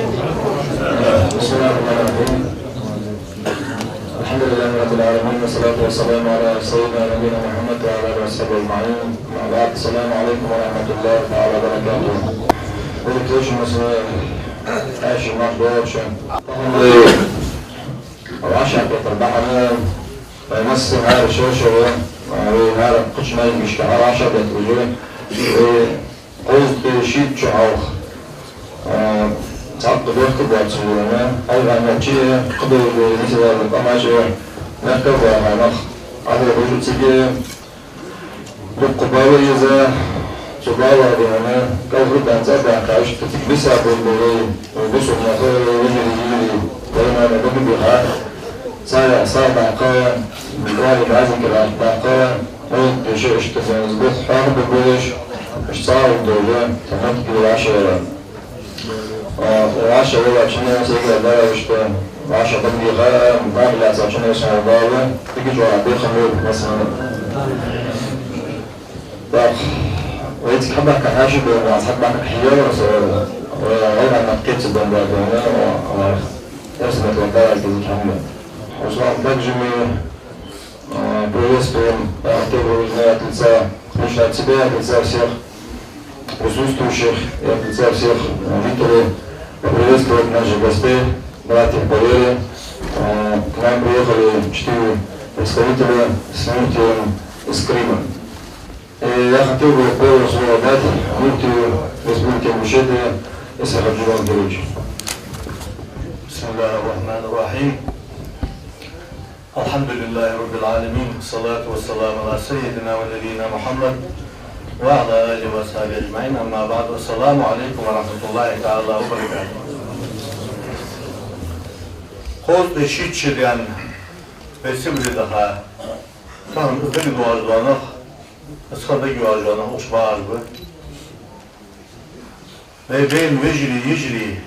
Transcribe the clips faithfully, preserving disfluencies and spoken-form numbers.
بسم الله الرحمن الرحيم. الحمد لله رب العالمين، والصلاة والسلام على سيدنا ونبينا محمد وعلى آله وصحبه أجمعين. أما بعد، السلام عليكم ورحمة الله تعالى وبركاته. Дика доагӀа шун, массане а шун марша доагӀа шун. Тахан вай вӀашагӀкхетар бахьан, вай массане а хӀара шоай-шоай, вай хӀара кхыча маьждигашка хӀара вӀашагӀбетталуш, вай кхузткъеи шийтта шу хьалха, а, цхьаккха бехк боацаш хилар, хьалха нохчий, кхыдола нисвала къамаш, мехках бола нах, Ӏадал бужу цига, дукха бала еза, цу балах духьа, кӀалхардарца баьхкача, цига биса болаш бола вай бусалба нах, вежарий, йижарий, вайна дагабийха, царех сагӀа даккха, вай базин кара даккха, Ой, иштта, иштта, из бух хьоахабе болаш, иштта цхьа а долаш, тӀаккха моттиг йолаш, а, вӀашагӀволча наха, сага дара иштта, вӀашагӀбан дийха, бакъ лаьцача наха сона бала, дика чӀоагӀа бехк бу, массане а. Так, вай цига хьабаьхка хьаьший бе, вай цига хьабаьхка хьийовра со, вай гӀалгӀай мотт кхетаца бан баьбе, вай, вай, эрсий мотт вай дӀааьлча дика хӀама. Руслан, также мы А, приветствуем, а, первого из от лица, лично от себя, от лица всех присутствующих и от лица всех, а, жителей. Поприветствовать наших гостей, братьев по вере. А, к нам приехали четыре представителя с муфтием из Крыма. И я хотел бы первое слово дать муфтию Республики Ингушетия Исахаджи Вангировичу. بسم الله الرحمن الرحيم. الحمد لله رب العالمين، والصلاة والسلام على سيدنا ونبينا محمد وعلى آله وصحبه أجمعين. أما بعد، السلام عليكم ورحمة الله تعالى وبركاته. Кхузткъеи шийтта шу даьнна вай Сибре даха, тахан из дагадоагӀаш дола нах, из ха дагайоагӀаш дола нах укх чу багӀаш ба. Вай бейна вежарий, йижарий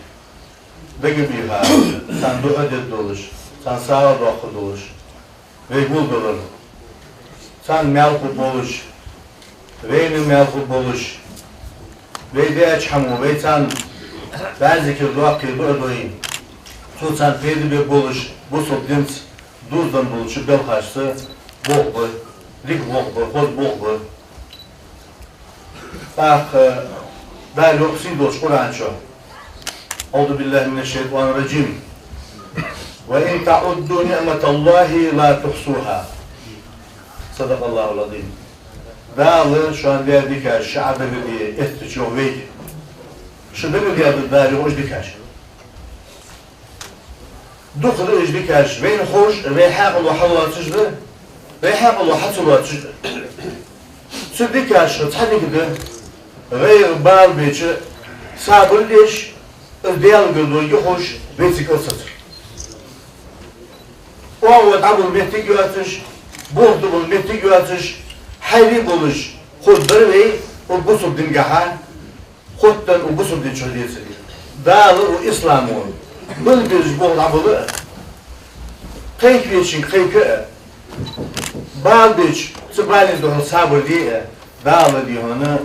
дагабийха, царна дуӀа дергдолаш, царна сагӀа доаккхаргдолаш, вай гулдалар, царна маьл хургболаш, вайна маьл хургболаш, вай даьча хӀамо, вай царна бӀаьзза-кхера доаккхе, дуӀа дой, цо царна пайда бергболаш, бусалба динца дувзаденна болча белхашца болх ба, дика болх ба, хоза болх ба. ТӀаккха Дала йоах сийдолча Къуръан чу: أعوذ بالله من الشيطان الرجيم. وإن تعدوا نعمة الله لا تحصوها. صدق الله العظيم. Дала шоана даь дикаш ше Ӏодагадеш эттача, йоах, вайга. Ше дагадеш да Дала, йоах, уж дикаш. Дукха да уж дикаш, вайна ховш, вай хьаькъало хьалоацаш да, вай хьаькъало хьа ца лоацаш да. Цу дикашха цхьа дика да, вайга бала беча сабар деш, из Даьлагара долга ховш, вай цига ала сецар. ОагӀув дӀабала моттиг йоацаш, болх дӀабала моттиг йоацаш, хьайра болаш, хоза дар вай, укх бусалба дингахьа, хоттаденна укх бусалба дина чу децаре. Дала укх исламо бала безача болх дӀабала а, кхайкавечунга кхайка а, бала беча цу бален духьал сабар де а, Дала дийхьа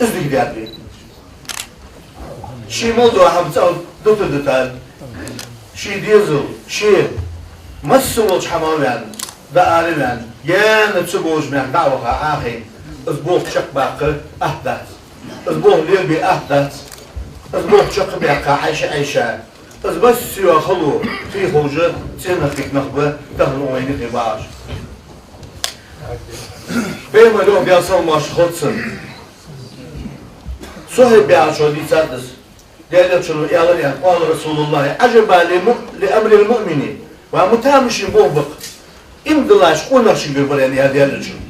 из дика даьд вайна. Ший мел дола хӀама цӀагӀа дита-дита, ший дезал, ше масса волча хӀамах ваьнна, дӀаараваьнна, гаьна ца болаш мехка дӀа а ваха Ӏохайна, из болх чакхбаккха атта дац. Из болх лелабе атта дац. Из болх чакхбаьккха Ӏайша-Ӏайша, из массайола хало хий ховш, цӀенах кхийка нах ба тахан укх вайна юкъе багӀаш. Пайхамара йоах, Даьла салам-моаршал хилда цунна, Сухьайб яхачо дийцад из. Даьла Элчано аьлар, аьнна: قال رسول الله: عجبا لم-، لأمر المؤمن. Ва мутамашийна болх ба-кх иман долча къонахчунгара бар, аьнна, аьлар Даьла Элчано.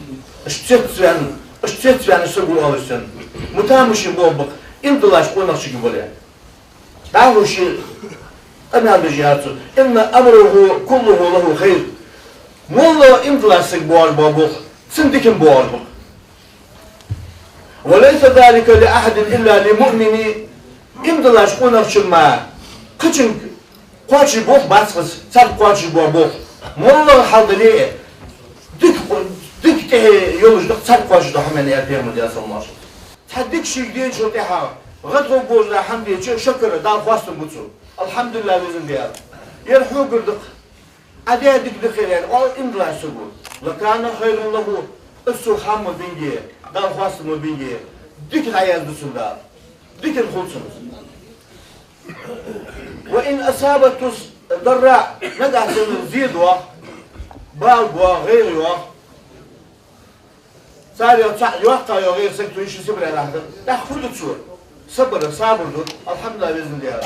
Иштта цецваьнна, иштта цецваьнна саго оалаш санна. Мутамашийна болх ба-кх иман долча къонахчунгара бар, аьнна. ДӀахо ше къамаьл деш яхар цо: إن أمره كله له خير. Моллагӏа иман долча сага боагӏаш бола болх, цунна дика ма боагӏаш ба-кх. وليس ذلك لأحد إلا للمؤمن. Иман долча къонахчун мара кхычунга кхоачаш бола болх бац-кх из, царга кхоачаш бола болх. Моллагӏа хьал дале а, дика, дика тӏехье йолаш да-кх царга кхоачаш дола хӏама, аьнна, аьлар пайхамара, Даьла салам-моаршал хилда цунна. Цхьа дика шийга деначул тӏехьагӏа ГӀадгӀа гожа хӀама деча шакар, Далла хоастам ба цо. Алхьамдулиллахь, везан Даьла. Ер хьогара да-кх. Ӏа даь дика да-кх ер, аьнна, оал иман долаш саго. لكان خيرا له. Из цо хӀама бинге, Далла хоастам бинге, дика дӀаяздо цунна Дала. Дикан хул цунна. وإن أصابته ضراء. Нагахь санна зе доагӀа, бала боагӀа, гӀайгӀа йоагӀа. Царех цхьаъ йоккха йоагӀа гӀайгӀа саг, тхо иштта Сибре нах да. ТӀаккха фу ду цо? Сабар, сабар ду. Алхьамдулиллахь, везан Даьла.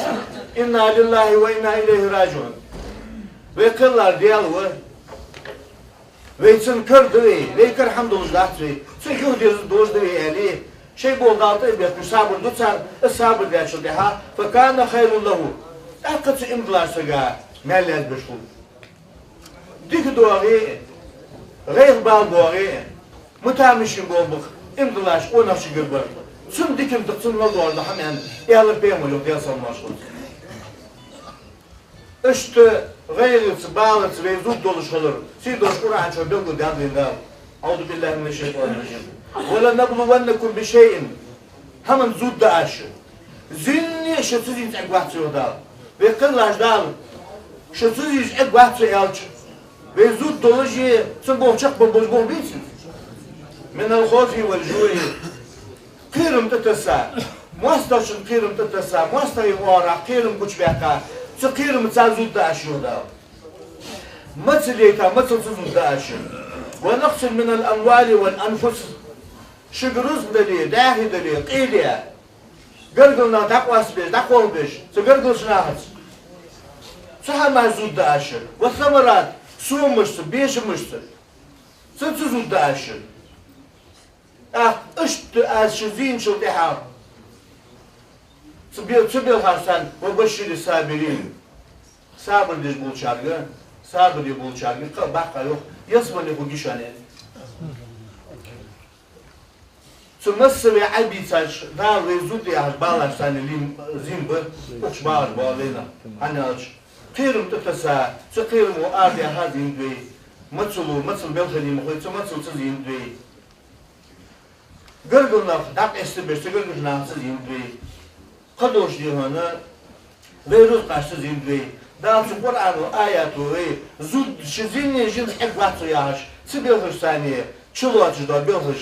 إنا لله وإنا إليه راجعون. Вай кхеллар Даьла ва. Вай цун кара да вай. Вай кара хӀама долаш дац вай. Цунга юхадерза долаш да вай, аьле, шоай болх Далла тӀа а бехкаш, сабар ду цар. Из сабар даьчул тӀехьагӀа, فكان خيرا له. ТӀаккха цу иман долаш сага маьл язбеш хул. Дика доагӀе а, гӀайгӀа-бала боагӀе а, мутамашин болх ба-кх иман долаш къонахчигара бар. Цунна дикан да-кх, цунна мел доагӀаш да хӀама, аьнна, аьлар пайхамара, йоах, Даьла салам-моаршал хилда цунна. Иштта гӀайгӀаца, балаца вай зуд долаш хилар сий долаш Къуръан чу белгалдаьд вайна Дала. أعوذ بالله من الشيطان الرجيم. ولنبلونكم بشيء. ХӀаман зуд да аз шо. Зин а шо ца зийна Ӏергвац, йоах Дала. Вай кхеллача Дала, шо ца зийна Ӏергвац вай аьлча, вай зуд долаш а, цун болх чакхбаргболаш болх беций? من الخوف والجوع. Кхерам тӀатесса, моастагӀчун кхерам тӀатесса, моастагӀий оагӀорахьа кхерам гучабаьккха, цу кхерамца зуд да аз шо, йоах Дала. Мацал яйта, мацалца зуд да аз шо. ونقص من الأموال والأنفس. Шуга рузкъа дале, даьхе дале, къе дале, гаргара нах дӀакъоастабеш, дӀакхалхабеш, цу гаргарча нахаца. Цу хӀамаца зуд да аз шо. والثمرات, сомашца, бешамашца. Цунца зуд да аз шо. ТӀаккха иштта аз шо зийначул тӀехьагӀа цу бе-, цу белхашца, وبشر الصابرين. Сабар деш болчарга, сабаре болчарга кхаъ баккха, йоах, ялсмале хургья шоана, аьнна. Цу массаве Ӏайбийцаш, Дала вай зуд яхьаш балаш санна лин-, зин ба, укхаш багӀаш боагӀа вайна, хӀана аьлча, кхерам тӀатесса, цу кхерамо арадаьха зийнад вай, мацало, мацал белхале ма хой, цу мацалца зийнад вай. Гаргара нах дӀакъаьстабеш, цу гаргарча нахаца зийнад вай. Кхыдолча дийнахьа вай рузкъашца зийнад вай. Дала цу Къуръано аято вай, зуд шо зийна жинца Ӏергвац яхаш, цу белхашца санна чулоацаш дола белхаш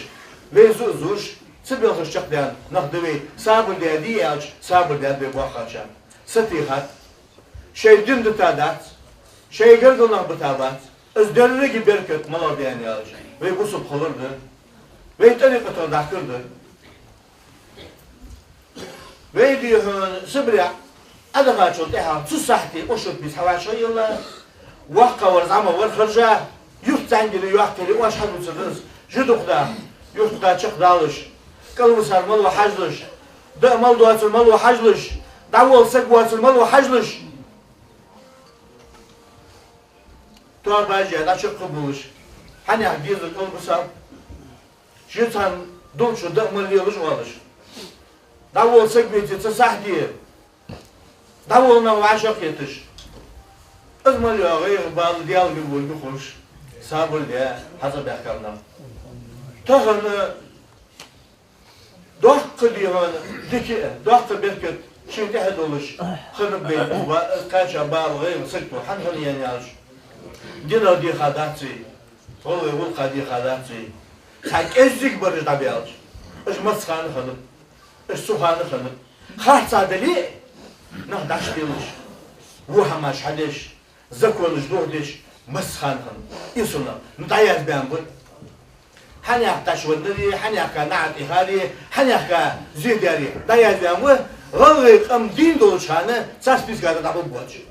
вай зу а зуш, цу белхаш чакхдаьнна нах да вай. Сабар даьдий аьлча, сабар даьд вай боккхагӀчар. Сатийхад. Шоай дин дита дац, шоай гаргара нах бита бац. Из деррига беркат малагӀа да аьлча, вай бусалба хилар да, вай тӀарикъатах дахкар да. Вай дийхьа Сибре Ӏодахачул тӀехьагӀа цу сахьте Ошотпийца хьавӀашагӀъелла, воккхагӀвар, зӀамагӀвар хержа, юрт зӀамига яле, йоккха яле, оаш хьадувцар да из, жи дукха да, юртда чакхдалаш, кӀалвисар малав хьажалаш, даа мала доацар малав хьажалаш, дӀаволла саг воацар малав хьажалаш. Тоабаш яь, дӀачакхбувлаш, хьанех дезар кӀалбисаб, жи цхьан дулча даа мала лелаш оалаш. ДӀаволла саг веце цу сахьте, дӀаволла нах вӀашагӀкхеташ. Из мел йоагӀа гӀайгӀа-бала Даьлагара волга ховш, сабар даь, хьацӀабаьхкаб нах. Тахан доккха дийхьа дика а, доккха беркат шийна тӀехьа долаш хиннаб вай, ва-, кхаьча бала, гӀайгӀа сагото хӀана хиннай аьлча, динах дийха дац вай, гӀалгӀай гӀулакха дийха дац вай. Цхьа кӀезига бараш дӀабаьлча, уж массахана хиннаб, уж цу хана хиннаб. Харцахьа дале а, нах дӀачудиллаш, во хӀамаш хьадеш, законаш дохадеш, массахана хиннаб. Из сона, ну, дӀаязбаьнна ба. Хьанех ташваннаре, хьанехка наӀар тӀехаре, хьанехка зе даьре, дӀаязбаьнна ба, гӀалгӀай къам дийна долча хана цар списка тӀа дӀабаргбоацаш.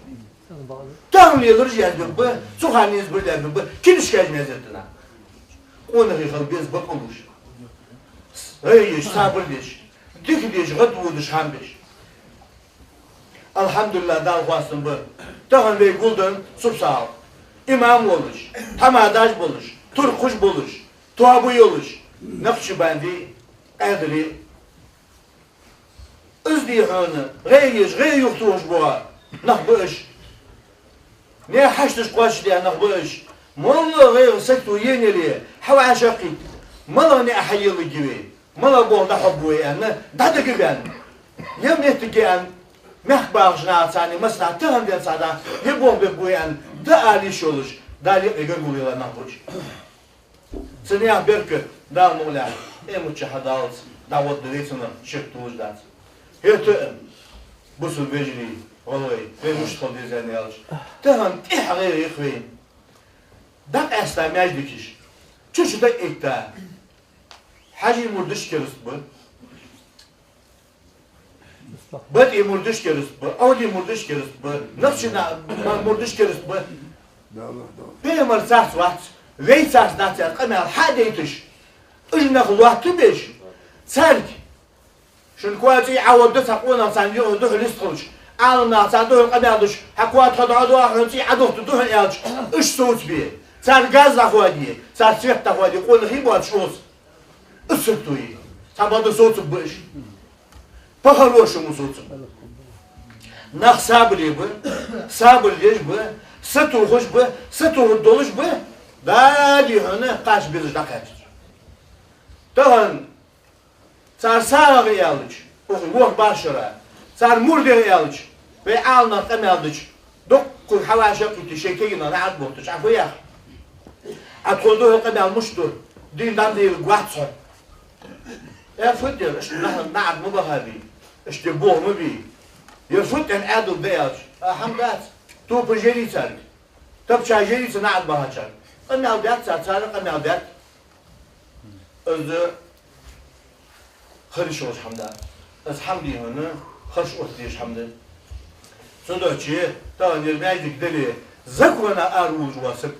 Тахан лелараш язбергба, цу хана язбар язбергба, книжкаш язъяьннай. Къонахий хила беза бакълувш, гӀайгӀа еш, сабар деш, дика деш, гӀадводаш хӀама беш. Алхьамдулиллахь, Далла хоастам ба. Тахан вай гулденна цу сагӀа имам волаш, тхьамадаш болаш, туркхаш болаш, тоаба йолаш, накъшбандий, къаьдарий. Из дий хьона, гӀайгӀа еш, гӀайгӀа юхатохаш бола нах ба уж. Наьха хьашташ кхоачашдаь нах ба уж. МоллагӀа гӀайгӀа сагото енна яле, хьавӀашагӀкхийтта, малагӀа наӀар хьаелларгья вай, малагӀа болх дӀахьоргба вай аьнна, дӀадагабаьнна. Е меттиге аьнна, мехка бахаш нахаца массанахьа тахан денз цхьа да, е болх бергба аьнна, дӀаала йиш йолаш, Дала юкъе гаргало лела нах ба уж. Цу наьха беркат, Дала мукъалехь, къематди хьадаллалца дӀагӀоргда вай цунах, шек долаш дац. ХӀаьта а, бусалба вежарий, гӀалгӀай, вай мишта хила деза аьнна аьлча, тахан тӀехьа гӀайгӀа я-кх вайна. ДӀакъаьста маьждигаш, чу-чу дӀаэтта, Хьажий мурдаш кераста ба. БатӀий мурдаш кераста ба, Ӏовдий мурдаш кераста ба, Нахчий на-, ма-, мурдаш кераста ба. Пайхамар царца вац, вай царца дац аьнна къамаьл хьа а дайташ, уж нах лоаттабеш, царга: «Шун коа цӀий Ӏооргда цхьа къонах царна юхь духьал йистхилча, Ӏаламнаха царна духьал къамаьл дича, хьа коа тхо дӀадоагӀа, хьона цӀий Ӏодухьа духьал», аьлча, уж совцабе, цар газ дӀахоаде, цар свет дӀахоаде, къонахий боацаш укхаза. Из сатуй. Цхьабакъда совцаргба уж. По-хорошему совцаргба. Нах сабаре ба, сабар еш ба, сатохаш ба, сатохаргдолаш ба, Дала, дий хьона, кхача безаш дӀакхаьчача. Тахан цар сагӀа аьлча, укх вокх башара, цар мурдех аьлча, вай Ӏаламнаха къамаьл дича, дуккха хьавӀашагӀкхийтта шоай кагий нах наӀарга бохийтача, Ӏа фу йоах? Ӏа тхона духьал къамаьл мишта ду? Дийна дӀа ма дийла, гвац хьо. Ер фу да ер, иштта наха наӀарга ма бахабий, иштта болх ма бий. Ер фу да аьнна Ӏаьдал да аьлча, а хӀама дац. Топаш яьрий царга? Тапчаш яьрий цу наӀарга бахачарга? Къамаьл даьд цар, цар къамаьл даьд. Из хила йиш йолаш хӀама да. Из хӀама, дий хьона, харш оттадеш хӀама да. Цудухьа тахан ер маьждиг дале, закона аравоалаш вола саг,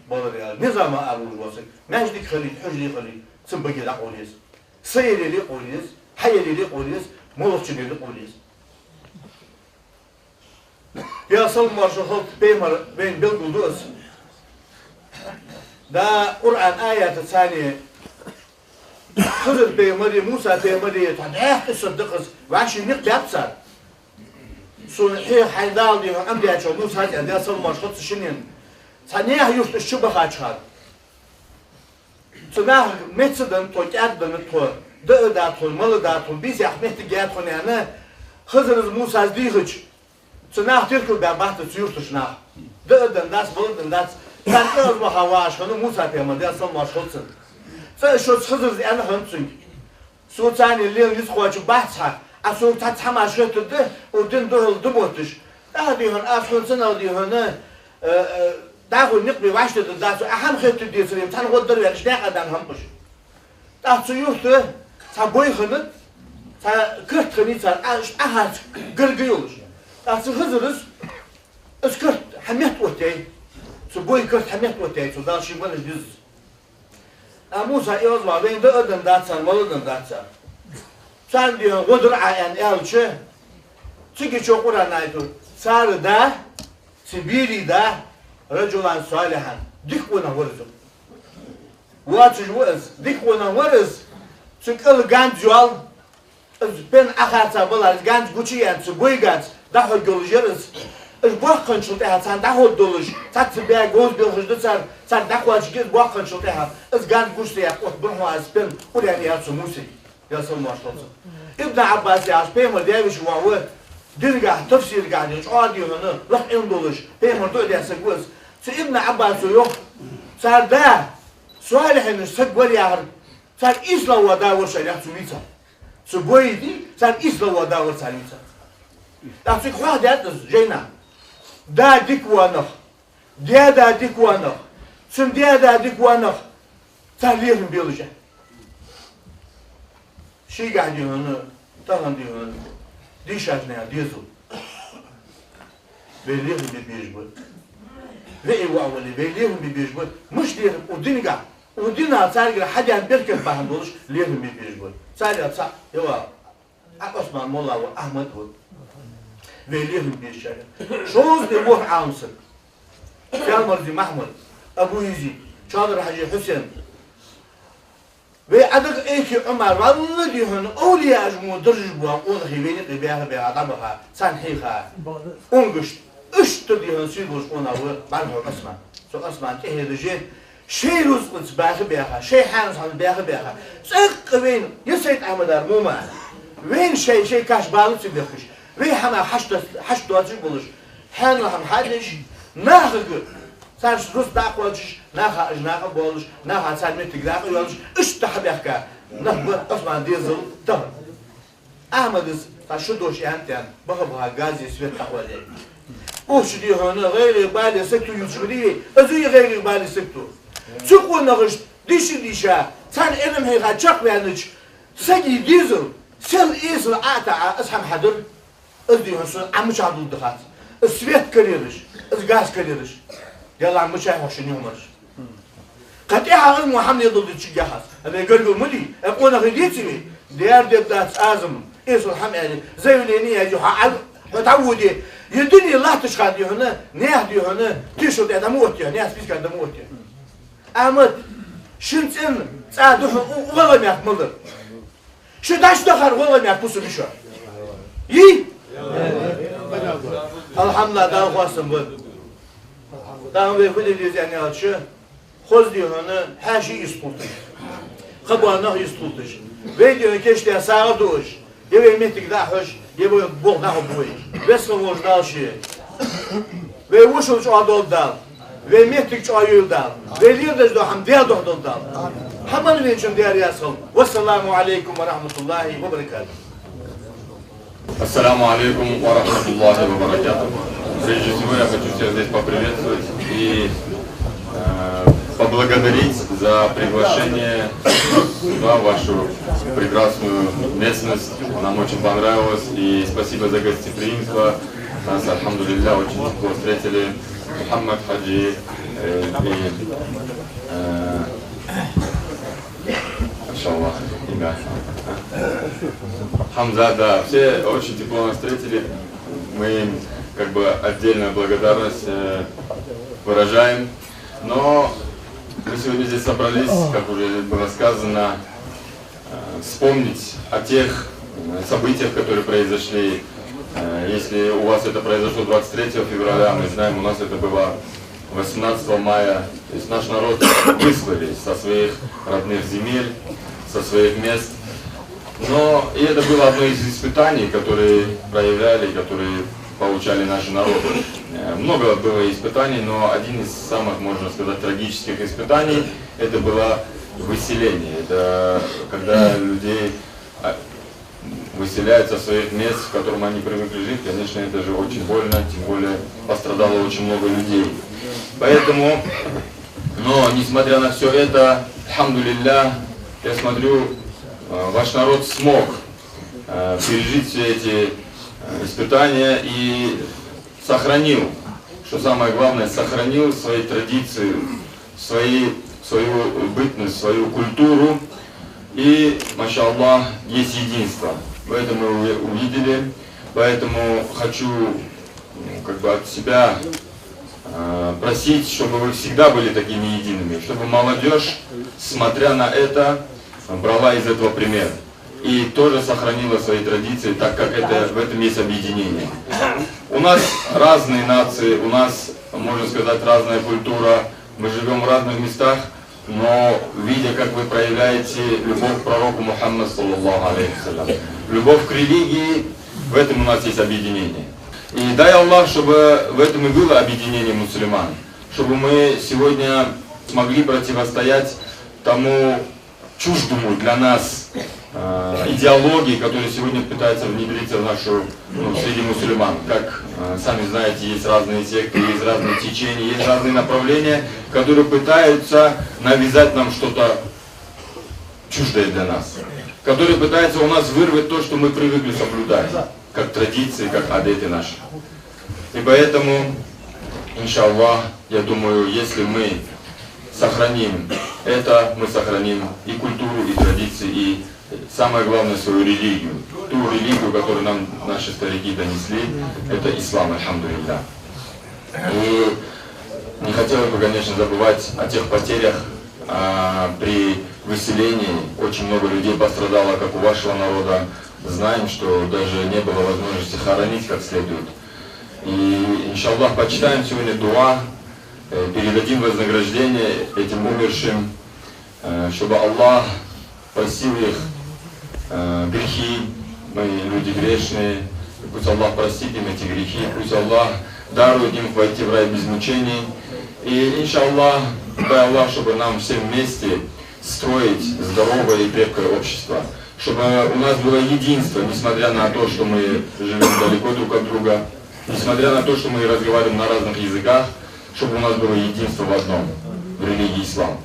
балар яр, низама аравоалаш вола саг, маьждиг хилийта, хьужаре хилийта, цун баге дӀакъовла еза. Са яларе къовла еза, хьа яларе къовла еза, моллагӀчун яларе къовла еза. Даьла салам-моаршал хилда, Пайхамар вайна белгалду из. Да, Къуръан аятаца цхьана Хизар-пайхамара, Муса-пайхамара тхьа дӀаьха къиссат да-кх из, вӀаший никъ баьб цар. Сона хьеха хьайна Дала, дий хьона, Ӏомадаьчоа Мусас аьннад, Даьла салам-моаршал хилда цун шиннена. Цхьа наьха юрта уж чубахача хана, цу наха меца денна тхо, кӀаьда денна тхо, даа да тхона, мала да тхона, бийса яккха моттиг яьд тхона, аьнна, Хизара Мусас дийхача, цу наха теркалбаьб бахьан цу юртарча наха. Даа денна дац, мала денна дац, царна кӀезига ваха вагӀаш хиннав Муса-пайхамар, Даьла салам-моаршал хилда цунна. Цкъа шоца Хизара аьнна хиннад цунга: «Со царна лела низ кхоачаргбац хьа, Ӏа сога цхьацца хӀамаш хетаргда, укх дина духьала да мотташ. ТӀаккха, дий хьона, аз хьона цунах, дий хьона, э, э, дӀахо никъ бе вӀаштӀехьдаргдац, Ӏа хӀама хетаргдецаре цхьана гӀо дар ваьнна, иштта дакъа даьнна хӀама ба уж». ТӀаккха цу юрта цхьа бой хиннад, цхьа карт хиннай царна, Ӏа-, Ӏахарца гарга йолаш. ТӀаккха цу Хизара из карт хьаметта оттаяьй, цу бой карт хьаметта оттаяьй цо, Дала ший манаш дизза. А Муса, Ӏе, оаз ва, вайна даа денна дац царна, мала денна дац царна. Царна, дий хьона, гӀо дар Ӏа, аьнна аьлча, цига чу Къуръан аят да: цар да, цу берий да, رجلا صالحا, дика къонах вар из. Воацаш ва из, дика къонах вар из, цу кӀала ганз йоал, из пен Ӏахарца балар, из ганз гучаяьнна, цу бой ганз, дӀахьоргйолаш яр из. Уж боккхийчул тӀехьагӀа царна дӀахьоргдолаш, цхьацца баь говза белхаш да цар, царга дӀакхоачаргья из боккхийчул тӀехьагӀа, из ганз гуча ца яккха отта бирхьа из пен къулъяьнна яр цу Мусайга. Даьла салам-моаршал хилда цунна. Ибн Ӏаббас яхаш, Пайхамар даь-веший воӀ ва, динагахьа, тафсирагахьа, дин чӀоагӀа, дий хьона, лакха Ӏилма долаш, Пайхамар дуӀа даь саг ва из. Цу Ибн Ӏаббаса йоах: цар да, солихьинаш саг вар яхар, царна ийслагӀа вола да вар шоана, яхар цо вийцар. Цу бой, дий, царна ийслагӀа вола да вар царна вийцар. ТӀаккха цига хьоахадаьд из жайнашка: да дика вола нах, даь-да дика вола нах, цун даь-да дика вола нах, цар лерхӀам белаш. Шийгахьа, дий хьона, тахан, дий хьона, дийшача наьха дезал. Вай лерхӀам бе безаш ба. Вай воӀ вале, вай лерхӀам бе безаш ба. Мишта лерхӀам? Укх динагахьа, укх дина царгара хьадаьнна беркат бахьан долаш лерхӀам бе безаш ба. Царех цаӀ, йоах, Ӏа Ӏусман-молла ва, Ахьмад ва. Вай лерхӀам безачарех. Шовзткъеи ворхӀ Ӏалам саг: Паьлмарзий Махьмад, Абу-Язид, Чалар-Хьажий Хьусен, вай Ӏадага Эйки Ӏумар, валлахӀи, дий хьона, овлияаш мо даржаш бола къонахий вайна юкъе баьха-баьха дӀабаха, царна хьийха. Унгашт, иштта, дий хьона, сий долаш къонах ва БӀаргӀа Ӏусман. Цу Ӏусмана тӀехье дажи, шоай рузкъаца баьха-баьха, шоай хьанца хьалха баьха-баьха, цӀаккха вайна, е Сайд-Ахьмадара мо ма аьнна, Вайна шоай-шоай каш бала ца бехкаш, вай хӀамах хьашт-, хьашт доацаш болаш, хьанал хӀама хьадеш, нахага цараш рузкъа дӀакхоачаш, наха уж накъа болаш, наха цар моттиг дакъа йолаш, иштта хьабаьхка нах ба Ӏусман дезал тахан. Ахьмада цхьа шу дош аьннад, баха-баха газе свет дӀакхоале. Укх чу, дий хьона, гӀайгӀа-бале сагото ювцаш ма дий вай, из а гӀайгӀа-бале сагото. Цу къонахашта дийша-дийша, царна Ӏилма хьийха чакхваьннача сага дезал, сел эсала Ӏо а таӀа, из хӀама хьадар, из, дий хьона, сона Ӏа мичахьа дулда хац. Из свет карараш, из газ карараш. Делахь мичахьа хьо шун юхьмараш. Кхы тӀехьагӀа из мо хӀама леладала дичиг яхац. Ам вай гаргара ма дий, э, къонахий деций вай? Дер дергдац аз-м, эсала хӀама аьле, заявлени яьй хьо, Ӏа, хьо дӀаводе. Е дуне латташ хана, дий хьона, наьха, дий хьона, тешал тӀа дӀа ма оттае, наьха списка дӀа ма оттае. Ахьмад, шун цӀен цӀа духьал у-, у гӀалгӀай мехка мел дар. Шо дӀачу дахар гӀалгӀай мехка бусалба йиш я? Йий? Алхьамдулиллахь, Дала хоастам ба. Тахан вай фу де деза аьнна аьлча, хоза, дий хьона, хьаьший йистхулийташ, кхыбола нах йистхулийташ, вай, дий хьона, кийчдаь сагӀа дуаш, е вай моттиг дӀа а хьош, е вай болх дӀахьоргба вай. Веза волча Дала ше вай вошал чӀоагӀа долда Дала, вай моттиг чӀоагӀа йойла Дала, вай леладеш дола хӀама дегӀадоха долда Дала. ХӀаман венчун дера ясхал. Вассаламу Ӏалайкум ва рахьматуллахӀи ва баракатухӀ. Ассаламу алейкум ва рахматуллахи ва баракатух. Прежде всего, я хочу всех здесь поприветствовать и э, поблагодарить за приглашение сюда, в вашу прекрасную местность. Нам очень понравилось. И спасибо за гостеприимство. Нас, альхамдулиллях, очень тепло встретили. Мухаммад Хаджи, э, и, э, машаллах, имя. Хамза, да, все очень тепло нас встретили. Мы им как бы отдельную благодарность э, выражаем. Но мы сегодня здесь собрались, как уже было сказано, э, вспомнить о тех э, событиях, которые произошли. Э, Если у вас это произошло двадцать третьего февраля, мы знаем, у нас это было восемнадцатого мая. То есть наш народ выслали со своих родных земель, со своих мест. Но и это было одно из испытаний, которые проявляли, которые получали наши народы. Э, Много было испытаний, но один из самых, можно сказать, трагических испытаний, это было выселение. Это когда людей а, выселяют со своих мест, в котором они привыкли жить, конечно, это же очень больно, тем более пострадало очень много людей. Поэтому, но несмотря на все это, альхамдулиллях, я смотрю, э, ваш народ смог э, пережить все эти э, испытания и сохранил, что самое главное, сохранил свои традиции, свои, свою бытность, свою культуру. И, машаллах, есть единство. Мы это мы увидели. Поэтому хочу ну, как бы от себя э, просить, чтобы вы всегда были такими едиными, чтобы молодежь, смотря на это, брала из этого пример и тоже сохранила свои традиции, так как это, в этом есть объединение. У нас разные нации, у нас, можно сказать, разная культура, мы живем в разных местах, но видя, как вы проявляете любовь к пророку Мухаммаду, саллаллаху алейхи ва саллям, любовь к религии, в этом у нас есть объединение. И дай Аллах, чтобы в этом и было объединение мусульман, чтобы мы сегодня смогли противостоять тому чуждому для нас э, идеологии, которая сегодня пытается внедриться в нашу, ну, среди мусульман. Как э, сами знаете, есть разные секты, есть разные течения, есть разные направления, которые пытаются навязать нам что-то чуждое для нас, которые пытаются у нас вырвать то, что мы привыкли соблюдать, как традиции, как адеты наши. И поэтому, иншаллах, я думаю, если мы сохраним это, мы сохраним и культуру, и традиции, и самое главное, свою религию. Ту религию, которую нам наши старики донесли, это ислам, альхамдулиллях. И не хотелось бы, конечно, забывать о тех потерях а, при выселении. Очень много людей пострадало, как у вашего народа. Знаем, что даже не было возможности хоронить как следует. И, иншаллах, почитаем сегодня дуа, э, передадим вознаграждение этим умершим, э, чтобы Аллах простил их э, грехи, Мы люди грешные, пусть Аллах простит им эти грехи, пусть Аллах дарует им войти в рай без мучений. И, иншаллах, дай Аллах, чтобы нам всем вместе строить здоровое и крепкое общество, чтобы у нас было единство, несмотря на то, что мы живем далеко друг от друга, несмотря на то, что мы разговариваем на разных языках, чтобы у нас было единство в одном, в религии ислам.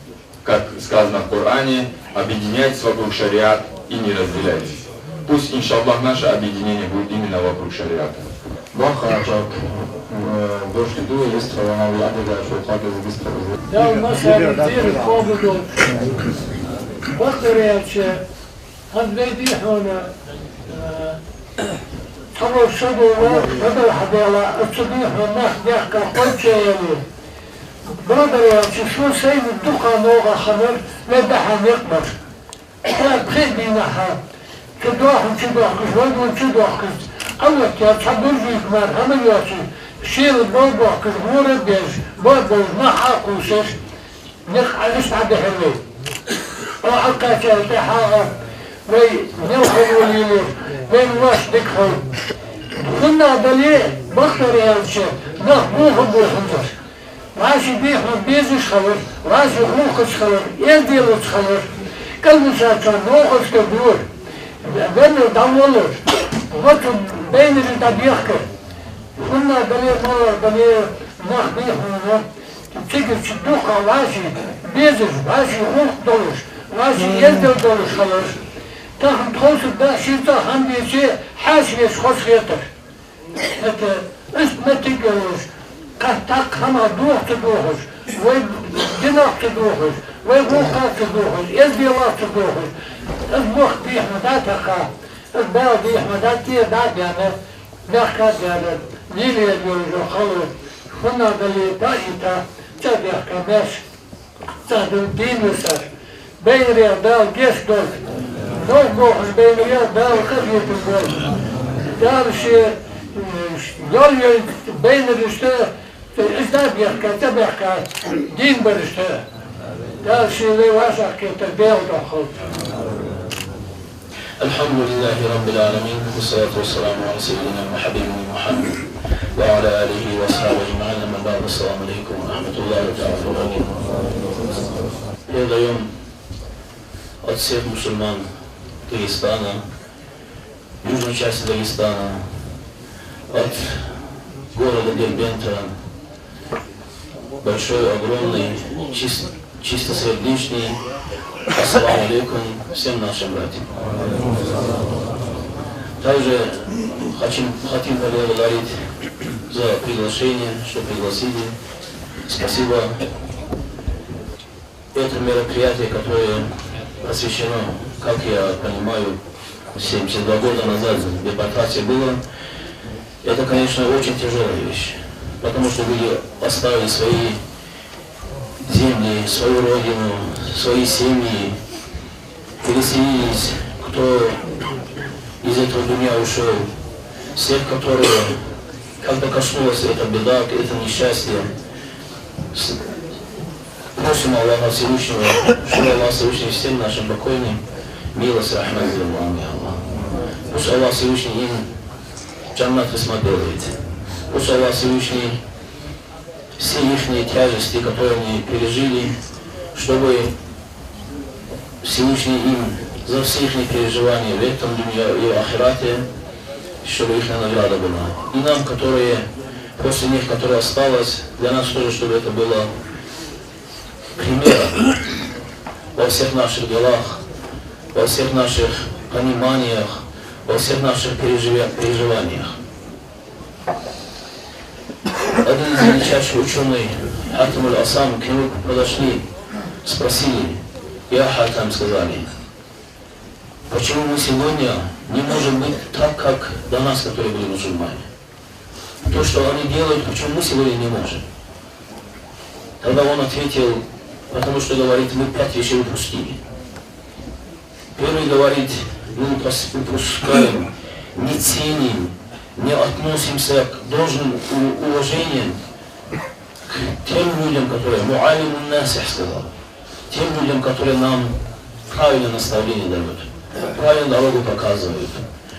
Как сказано в Коране, объединяйтесь вокруг шариат и не разделяйтесь. Пусть, иншаллах, наше объединение будет именно вокруг шариата. Бахачат, э, дошли дуе, есть трава на владе, да, что как из быстро. Дала массане дин къоабал долда. Бакъдар аьлча, хӀанз вай дий хьона, э, цхьа вар шо дола, хӀадар хьадела, оцу дий хьона нах дехка кхоччаели. Бакъдар аьлча, шо сайна дукха новкъа хиннар, вай дахьа никъ бар. Ша пхи дийнахьа, цу дохьан чу дохкаш, вай дун чу дохкаш, Ӏаваттар цхьа буржуйка мара хӀама йоацаш, шийла бов бохкаш, гӀора а беш, бов беш, нах Ӏокхувсаш, никъ Ӏалаш дӀадихьар вай. Ӏо Ӏокхаьчача тӀехьагӀа вай мел хала лелаш, вай лош дика хала. ХӀанна дале, бакъдар аьлча, нах бохам бохам дар. ВӀаший дий хьона безаш хилар, вӀаший гӀулакхаш хилар, эзделаш хилар, кӀалвисачоа новкъостал дора, венна дӀавалар, вацун байнараш дӀабехкар. ХӀанна дале, мала дале, нах дий хьона, цигача дукха вӀаший безаш, вӀаший гӀулакх долаш, вӀаший эздел долаш хилар. Тахан тховсара дӀа шийца хӀама дийце, хьаьша веш хоза хетар. ХӀаьта иштта моттиг йолаш, кхы тӀаккха хӀамах дохка ца дохаш, вай динах ца дохаш, вай гӀулакхах ца дохаш, эзделах ца дохаш, из мохк дий хьона дӀатаккха, из бала дий хьона дӀатӀера дӀа а баьннар, мехка а баьннар, лелаеш йола хало, хӀанна дале, дӀа а йита, цӀа а бехка маьрша. Цхьа ду дийна саг. Байнарех Дала гешт долда. Новкъа бохаш байнарех Дала къахетам болба. Дала ше, м, йол йолча байнарашта, из дӀабехка, цӀабехка, дийна барашта. Дала ше вай вӀашагӀкхетар белгалдоаккхалда. الحمد لله رب العالمين، والصلاة والسلام على سيدنا وحبيبنا محمد وعلى آله وأصحابه أجمعين. أما بعد، السلام عليكم ورحمة الله تعالى وبركاته. Передаём от всех мусульман Дагестана, южной части Дагестана, от города Дербента, большой, огромный, чис-, чистосердечный ассаламу алейкум всем нашим братьям. Также хотим, хотим поблагодарить за приглашение, что пригласили. Спасибо. Это мероприятие, которое посвящено, как я понимаю, семьдесят два года назад депортация была. Это, конечно, очень тяжёлая вещь, потому что люди оставили свои земли, свою родину, свои семьи, переселились, кто из этого дунья ушёл, всех, которые как-то коснулась эта беда, это несчастье. С-, просим Аллаха Всевышнего, чтобы Аллах Всевышний всем нашим покойным милость, рахмат сделал, я Аллах. Пусть Аллах Всевышний им джаннат рассмотрит. Пусть Аллах Всевышний все ихние тяжести, которые они пережили, чтобы Всевышний им за все ихние переживания в этом дунья и в ахирате, чтобы их награда была. И нам, которые после них, которая осталась, для нас тоже, чтобы это было примером во всех наших делах, во всех наших пониманиях, во всех наших переживе-, переживаниях. Один из величайших учёных, Хатам аль-Асам, к нему подошли, спросили: «Я Хатам, — сказали, — почему мы сегодня не можем быть так, как до нас, которые были мусульмане? То, что они делают, почему мы сегодня не можем?» Тогда он ответил: «Потому что, — говорит, — мы пять вещей упустили». Первый говорит: мы упус-, упускаем, не ценим, не относимся к должным у-, уважением к тем людям, которые, муаллимун насих сказал, тем людям, которые нам правильное наставление дают, правильную дорогу показывают.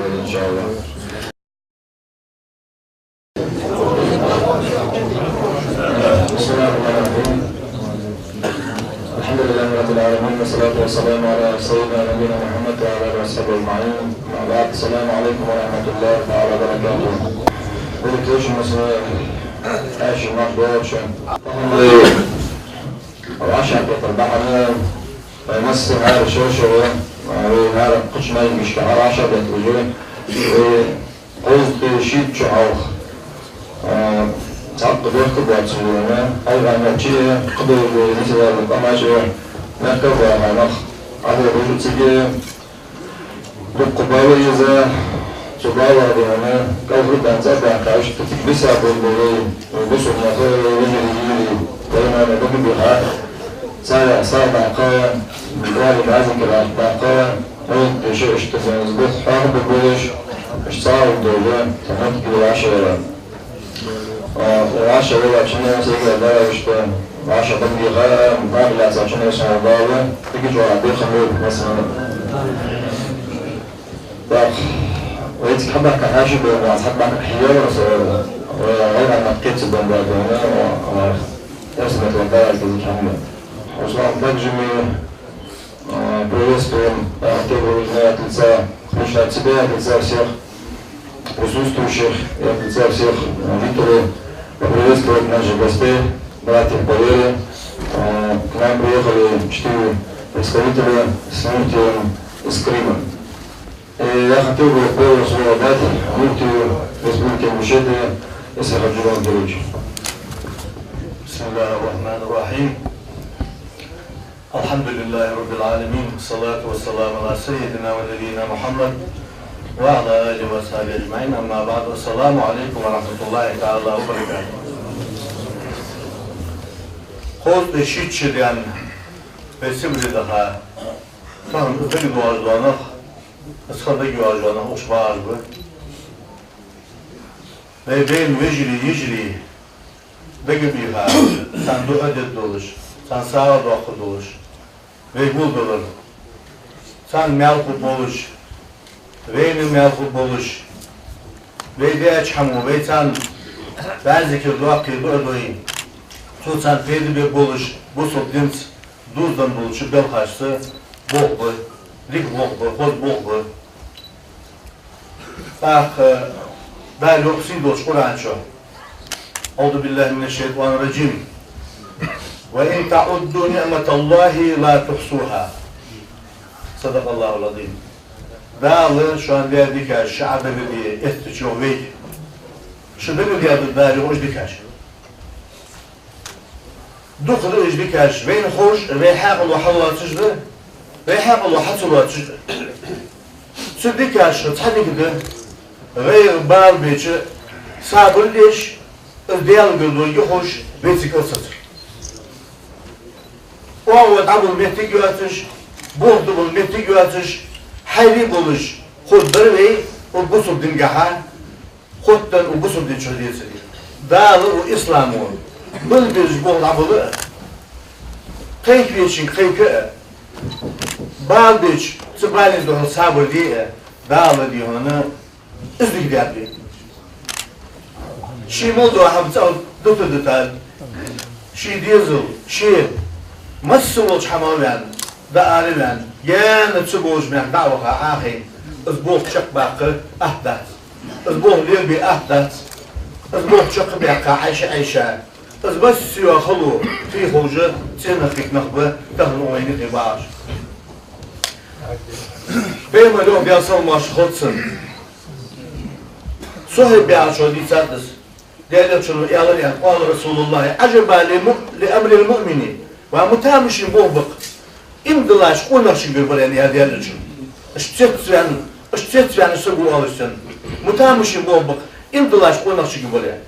إن شاء الله. بسم الله الرحمن الرحيم. الحمد لله رب العالمين، والصلاة والسلام على سيدنا نبينا محمد وعلى آله وصحبه أجمعين. أما بعد، السلام عليكم ورحمة الله تعالى وبركاته. Берекетли масала, аша мах болча. Вай вӀашагӀбеттар бахьан, вай масса хӀара шоай-шоай, вай хӀара кхыча маьждигашка хӀара вӀашагӀбетталуш, вай кхузткъеи шийтта шу хьалха, а, цхьаккха бехк боацаш вайна, хьалха нохчий, кхыдола вай мисалара къамаш, мехка баха нах, Ӏадал бужу цига, дукха бала из, цу балах дена, кӀалхарбаьнна цӀа баьхкача, цига биса болабелар, бусалба нах, вежарий, йижарий, вайна дага биха, царех сагӀа даккха, Даьла бӀаьзза кхера даккха, Вай деша иштта зенз бух хьоахабе болаш, иштта сагӀа долаш, тӀаккха моттиг йолаш ваьлар. А, вӀашагӀвеллача хана, сага дара иштта, вӀашагӀбан дийха, бакъ лаьцача хана сона бала, тӀаккха чӀоагӀа бехк бу, масала. Так, вайцига хьабаьхка хьаьший бен, вайцига хьабаьхка хьийгавар со, вай, вай гӀанна кхетца бен бала, а, а, эрсий меттала дара, аз деза хьамма. Руслан, также мы А, приветствуем, а, первого знаятельца Пришла от себя, от лица всех присутствующих и от лица всех, э, жителей поприветствовать наших гостей, братьев по вере. Э, к нам приехали четыре представителя с муфтием из Крыма. И я хотел бы первое слово дать муфтию Республики Ингушетия Исхаку Джумагировичу. بسم الله الرحمن الرحيم. الحمد لله رب العالمين، والصلاة والسلام على سيدنا ونبينا محمد وعلى آله وصحبه أجمعين. أما بعد، السلام عليكم ورحمة الله تعالى وبركاته. Кхузткъеи шийтта шу даьнна вай Сибре даха, тахан из дагадоагӀаш дола нах, из ха дагайоагӀаш дола нах укх чу багӀаш ба. Вай бейна вежарий, йижарий дагабийха, царна духьал дергдолаш, царна сагӀа доаккхаргдолаш вай гулдалар. Царна маьл хургболаш, вайна маьл хургболаш, вай даьча хӀамо, вай царна бӀаь зикар доаккхе, дуӀа дой, цо царна пайда бергболаш, бусалба динца дувзаденна болча белхашца болх ба, дика болх ба, хоза болх ба. ТӀаккха Дала йоах сийдолча Къуръан чу: أعوذ بالله من الشيطان الرجيم. وإن تعدوا نعمة الله لا تحصوها. صدق الله العظيم. Дала шоана даь дикаш ше Ӏа дагадеха эттача, йоах, вайга. Ше дагадеха да Дала, йоах, уж дикаш. Дукха да уж дикаш, вайна ховш, вай хьаькъало хьалоацаш да, вай хьаькъало хьа ца лоацаш да. Цу дикашха цхьа дика да: гӀайгӀа, бала беча сабар деш, из Даьлагара долга ховш, вай цига кӀалсацар. ОагӀув дӀабала моттиг йоацаш, болх дӀабала моттиг йоацаш, хьайра болаш хургдар вай укх бусалба дингахьа, хоттаденна укх бусалба дина чу децаре. Дала укх исламо бала безаш болх дӀабала а, кхайкавечунга кхайка а, бала беча цу бален духьал сабар де а Дала, дий хьона, из дика даьд вайна. Ший мел дола хӀама цӀагӀа дита-дита, ший дезал, ше масса волча хӀамах ваьнна, дӀаара ваьнна, гаьна ца болча мехка дӀа а ваха, Ӏохайна, из болх чакхбаккха атта дац. Из болх лелабе атта дац. Из болх чакхбаьккха Ӏайша-Ӏайша, из массайола хало хий ховш цӀенах дика нах ба тахан укх вайна юкъе багӀаш. Пайхамара йоах, Даьла салам-моаршал хилда цунна, Сухьайб яхачо дийцад из. Даьла Элчано аьлар, аьнна: قال رسول الله: عجبا لم-، لأمر المؤمن. Ва мутамашийна болх ба-кх иман диллача къонахчунгара бар, аьнна, аьлар Даьла Элчано. Ишта цец ваьнна, ишта цец ваьнна саго оалаш санна. Мутамашийна болх ба-кх иман диллача къонахчунгара бар, аьнна.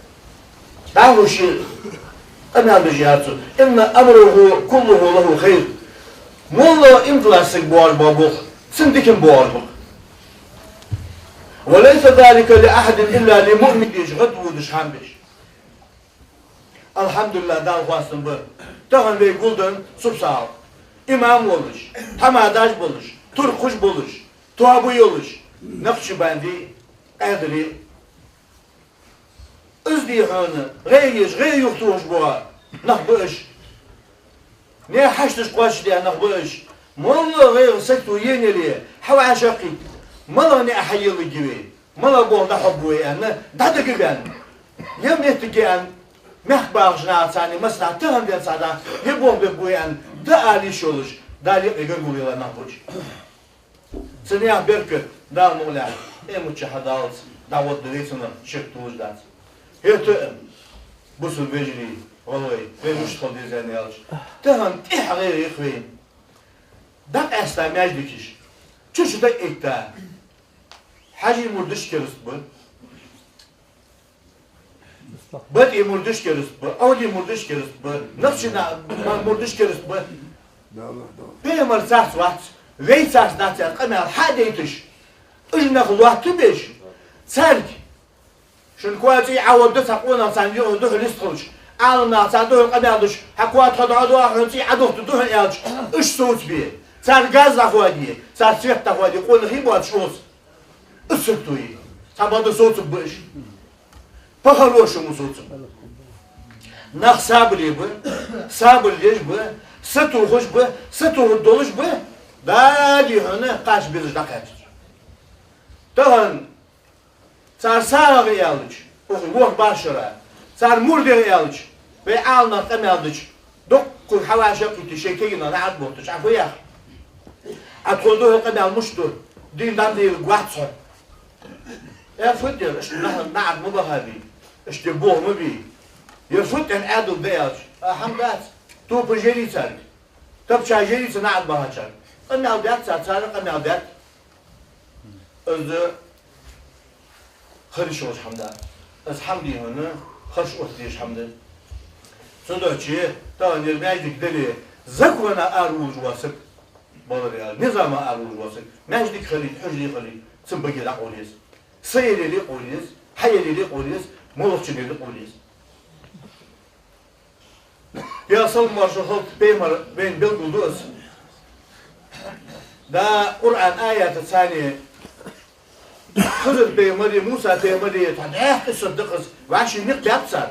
ДӀахо ше къамаьл деш аьлар цо: إن أمره كله له خير. МоллагӀа иман диллача сага боагӀаш бола болх цунна дикан боагӀаш ба-кх. وليس ذلك لأحد إلا للمؤمن. Деш гӀадводаш, хӀама беш. Алхьамдулиллахь, Далла хоастам ба, тахан вай гулденна субсагӀа имам волаш, тхьамадаш болаш, туркхаш болаш, тоаба йолаш, накъшбанди, къаьдри. Из, дий хьона, гӀайгӀа еш, гӀайгӀа юхатохаш бола нах ба уж. Наьха хьашташ кхоачашдаь нах ба уж. МоллагӀа гӀайгӀа сагото енна яле, хьавӀашагӀкхийтта, малагӀа наӀар хьаелларгья вай, малагӀа болх дӀахьоргба вай аьнна, дӀадагаваьнна, е моттиге аьнна, мехка багӀача нахаца цхьана массанахьа тахан денз цхьа дӀа е болх бергба вай аьнна, дӀаала йиш йолаш, Дала юкъе гаргало яьлла нах ба уж. Цу наьха беркат, Дала мукъалехь, къематди хьадаллалца дӀагӀоргда вай цунах, шек долаш дац. ХӀаьта а, бусалба вежарий, гӀалгӀай, вай мишта хила деза аьнна аьлча, тахан тӀехьа гӀайгӀа я-кх вайна. ДӀакъаьста маьждигаш, чу-чу дӀаэтта, Хьажий мурдаш кераста ба, БатӀий мурдаш кераста ба, Ӏовдий мурдаш кераста ба, Накъший на-, ма-, мурдаш кераста ба. Пайхамар царца вац, вай царца дац аьнна къамаьл хьа а дайташ, уж нах лоаттабеш, царга: шун коа цӀий Ӏооргда цхьа къонах царна юкъе духьал йистхилча, Ӏаламнаха царна духьал къамаьл деш, хьа коа тхо дӀадоагӀа, хьона цӀий Ӏодухьалда хьона аьлча, уж совцабе, цар газ дӀахоаде, цар свет дӀахоаде къонахий боацаш укхаза. Из сагото я. Цхьабакъда совцаргба уж. По-хорошему совцаргба. Нах сабаре ба, сабар деш ба, сатохаш ба, сатохаргдолаш ба, Дала, дий хьона, кхача безаш дӀакхаьчача. Тахан цар сагӀа аьлча, укх ворхӀ бархӀ шера, цар мурд аьлча, вай Ӏаламнаха къамаьл дича, дуккха хьавӀашагӀкхийтта шоай кагийна наӀарга ботташ, Ӏа фу йоах? Ӏа тхона духьал къамаьл мишта ду? Дийна дӀа ма дийла, гвац хьо. Э, фу де, иштта наха наӀарга ма бахабий, иштта болх ма бий. Е фу де, Ӏаьдал да аьлча, а, хӀама дац. Топаш яр царга, тапчаш яр царна наӀарга бахачарга. Къамаьл даьд цар, цар къамаьл даьд. Из хила йиш йолаш хӀама да. Из хӀама дий хьона, харш оттадеш хӀама да. Цудухьа тахан ер маьждиг дале, закона аравувлаш вола саг, балар яр, низама аравувлаш вола саг, маьждиг хилийта, хьужаре хилийта, цун баге дӀакъовла еза. Са яле а къовла еза, хьа яле а къовла еза, моллагӀчун яле а къовла еза. Даьла салам-моаршал хилда, пайхамар вайна белгалду из. Да, Къуръан аятаца цхьана Хизар-пайхамара, Муса-пайхамара тхьа дӀаьха къиссат да-кх из, вӀаший никъ баьб цар.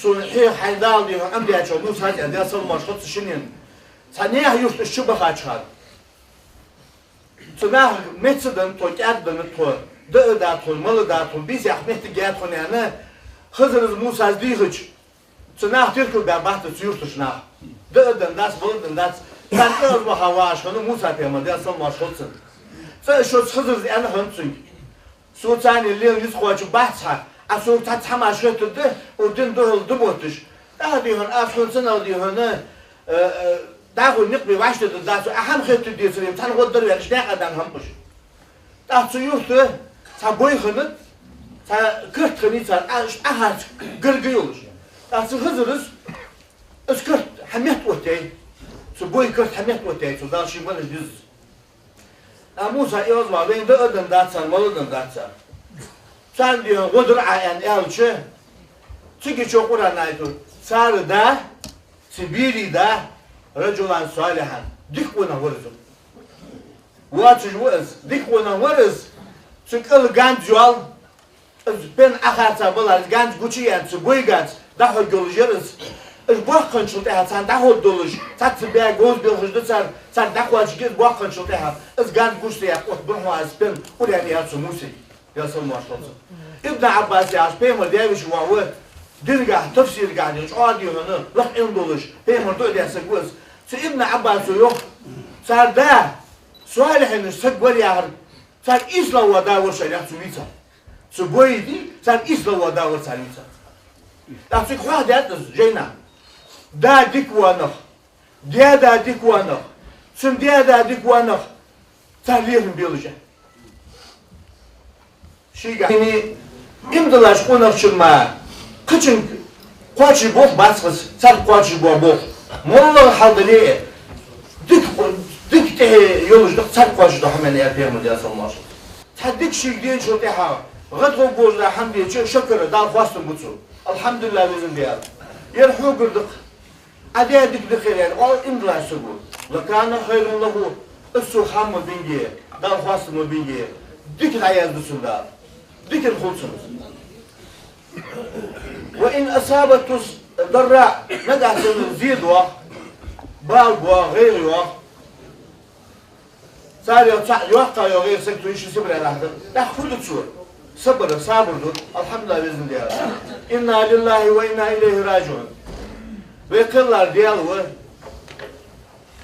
Сона хьеха хьайна Дала дийхьа Ӏомадаьчул Мусас аьннад, Даьла салам-моаршал хилда цунна, цхьа наьха юрта уж чубахача хана. Цу наха меца денна тхо, кӀаьда денна тхо, даа да тхона, мала да тхона, бийсех моттиг яь тхона аьнна, Хизара Мусас дийхача, цу наха теркал баь бац цу юртарча наха. Даа денна дац, мала денна дац, царна тӀа аз баха вагӀаш хиннав Муса-пайхамар, Даьла салам-моаршал хилда цунна. ЦӀа а шоца Хизара аьнна хиннад цунга: «Со царна лела низ кхоачаргбац хьа, Ӏа сога цхьацца хӀамаш хетаргда, укх дина духьала да ботташ. ТӀаккха дий хьона, аз хьона цунах дий хьона, э, э, дӀахо никъ бе вӀаштӀехьдаргдац, Ӏа хӀама хетаргдецаре, цхьан гӀо дар ваьлча, декъа дан хӀама баш». ТӀаккха цу юрта цхьа бой хиннад, цхьа карт хиннай цар, Ӏа-, Ӏахарца гарга йолаш. ТӀаккха цу Хизара из карт хьаметта оттаяьй, цу бой карт хьаметта оттаяьй цо, Дала ший манаш дизза. А Муса, Ӏе, аз ва, вайна даа денна дац царна, мала денна дац царна. Царна дий хьона гӀо дар Ӏа аьнна аьлча, цига чу Къуръан аят да: цар да, цу берий да, رجلا صالحا, дика къонах вар из. Воацаш ва из, дика къонах вар из, цун кӀал ганз йоал, из пен Ӏахарца балар, из ганз гучаяьнна, цу бой ганз, дӀахьоргйолаш яр из. Уж боккха хинначул тӀехьагӀа царна дӀахьоргдолаш, цхьацца баь говза белхаш да цар, царна дӀакхоачаргья из боккха хинначул тӀехьагӀа, из ганз гучадаьккха, оттабир хьона из пен, Къуръан аят да цу Мусайга, Даьла салам-моаршал хилда цунна. Ибн Ӏаббас яхаш пайхамара даь-веший воӀ ва, динагахьа, тафсирагахьа дий, чӀоагӀа дий хьона лакха Ӏилма долаш, пайхамара дуӀа даь саг ва из. Цу Ибн Ӏаббаса йоах: цар да, солихьинаш саг вар яхар, цар ийслагӀа вола да вар шоана, яхар цу вийцар. Цу бой дий, цар ийслагӀа вола да вар цар вийцар. ТӀаккха цига хьоахадаьд из жайна. Да дика вола нах, даь-да дика вола нах, цун даь-да дика вола нах, цар лерхӀам белаш. Шийга иман долаш къонахчун ма кхычунга кхоачаш бола болх бац-кх из, царга кхоачаш бола болх. МоллагӀа хьал дале а, дика, дика тӀехье йолаш да-кх царга кхоачаш дола хӀама, аьннад пайхамара, Даьла салам-моаршал хилда цунна. Цхьа дика шийга деначул тӀехьагӀа гӀадгӀоргволаш да хӀама дича, шакар, Далла хоастам бу цо. Алхьамдулиллахь, везан Даьла. Ер хьогара да-кх. Ӏа даь дика да-кх ер, аьнна, оал иман долаш саго. لكان خيرا له, из цо хӀама бинге, Далла хоастам бинге, дика дӀаязду цунна Дала. Дикан хул цунна. وإن أصابته ضراء, нагахьа санна зе доагӀа, бала боагӀа, гӀайгӀа йоагӀа, царех цхьаъ йоккха йоагӀа, гӀайгӀа саг тхуйши сибре лахьда. ТӀаккха фу ду цо? Сабар, сабар ду. Алхьамдулиллахь, везан Даьла. إنا لله وإنا إليه راجعون. Вай кхеллар Даьла ва.